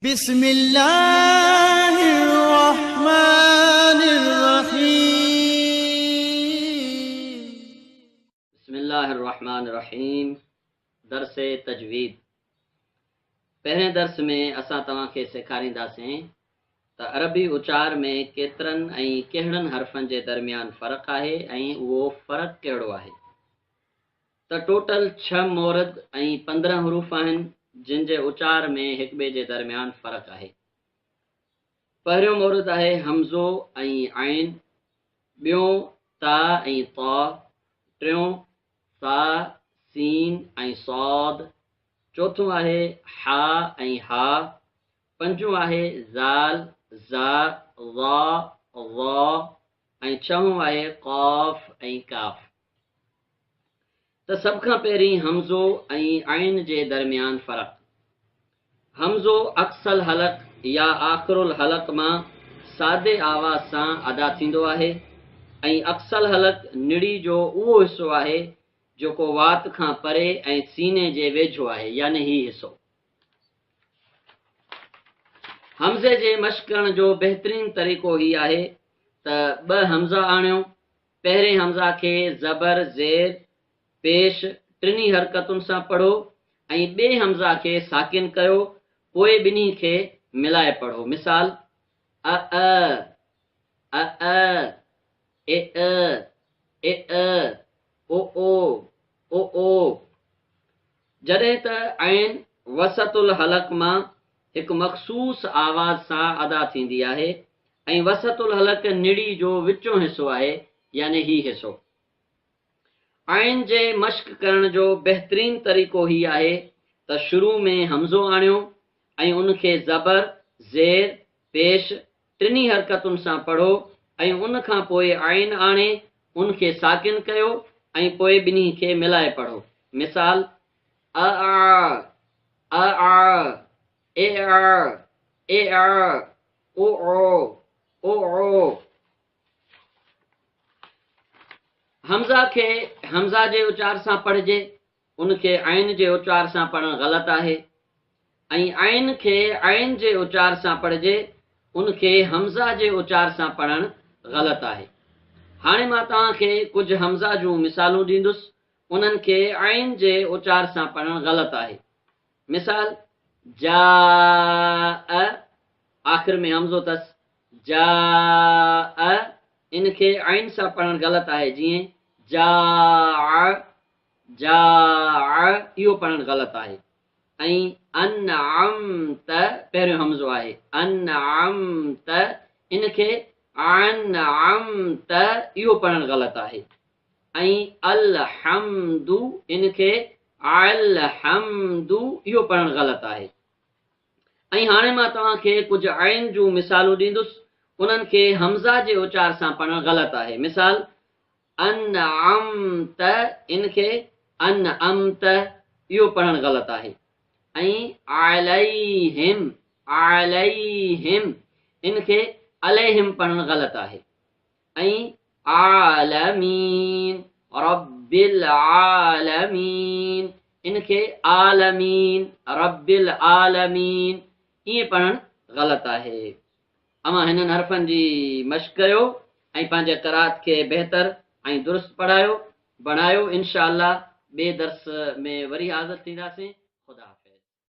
بسم الله الرحمن الرحيم. بسم الله الرحمن الرحيم درس تجويد پهرين درس ۾ اسان توهان کي سيکارينداسين ته عربي اچار ۾ ڪيترن ۽ ڪهڙن حرفن جي درميان فرق آهي ۽ اهو فرق ڪهڙو آهي. ته ٽوٽل ڇهه مورد ۽ 15 حروف آهن جن جي اچار ۾ هڪٻئي جي درميان فرق آهي. پهريون مورد آهي همزو ۽ عين، ٻيون تا ۽ طا، ٽيون ثا، سين ۽ صاد، چوٿون آهي حا ۽ ها، پنجون آهي ذال، ظا، ظا، ظا ۽ ڇهون آهي قاف ۽ ڪاف. ته سڀ کان پهرين همزو ۽ عين جي درميان فرق. همزو اقصي الحلق يا آخر الحلق مان سادي آواز سان ادا ٿيندو آهي ۽ اقصي الحلق نڙي جو اهو حصو آهي جيڪو وات کان پري ۽ سيني جي ويجهو آهي يعني هي حصو. همزي جي مشق ڪرڻ جو بهترين طريقو هي آهي ته ٻه همزا آڻيو پهرين همزه کي زبر، زير، پيش ٽنهي حرڪتن سان پڙهو ۽ ٻئي همزه کي ساڪن ڪيو پوء ٻنهي کي ملائي پڙهو. مثال، ا ء، ا ء، ي ء، ي ء، او او، او او. جڏهن ته عين وسط الحلق مان هڪ مخصوص آواز سان ادا ٿيندي آهي ۽ وسط الحلق نڙي جو وچون حصو آهي يعني هي حصو. عين جي مشق ڪرڻ جو بهترين طريقو هي آهي ته شروع ۾ همزو آڻيو ۽ ان کي زبر، زير، پيش ٽنهي حرڪتن سان پڙهو ۽ ان کان پوء عين آڻي ان کي ساڪن ڪيو ۽ پوء ٻنهي کي ملائي پڙهو. مثال، ا آ، ا آ، ي آ، ي آ، او او، او او. همزه کي همزه جي اچار سان پڙهجي، ان کي عين جي اچار سان پڙهڻ غلط آهي ۽ عين کي عين جي اچار سان پڙهجي، ان کي همزه جي اچار سان پڙهڻ غلط آهي. هاڻي مان توهان کي ڪجهه همزه جون مثالون ڏيندس، انهن کي عين جي اچار سان پڙهڻ غلط آهي. مثال، جاء، آخر ۾ همزو اٿس، جاء، ان کي عين سان پڙهڻ غلط آهي، جيئن، جاع، جاع، اهو پڙهڻ غلط آهي ۽ انعمت پهريون همزو آهي، انعمت، ان کي عنعمت اهو پڙهڻ غلط آهي ۽ الحمد ان کي الحمد اهو پڙهڻ غلط آهي. ۽ هاڻي مان توهان کي ڪجهه عين جون مثالون ڏيندس، انهن کي همزه جي اچار سان پڙهڻ غلط آهي. مثال، انعمت ان کي انعمت اهو پڙهڻ غلط آهي ۽ عليهم عليهم ان کي عليهم پڙهڻ غلط آهي ۽ عالمين رب العالمين ان کي عالمين رب العالمين ائين پڙهڻ غلط آهي. اوهان هنن حرفن جي مشق ڪيو ۽ پنهنجي قرات کي بهتر ۽ درست پڙهايو بڻايو انشاء الله ٻئي درس ۾ وري حاضر ٿينداسين خدا حافظ.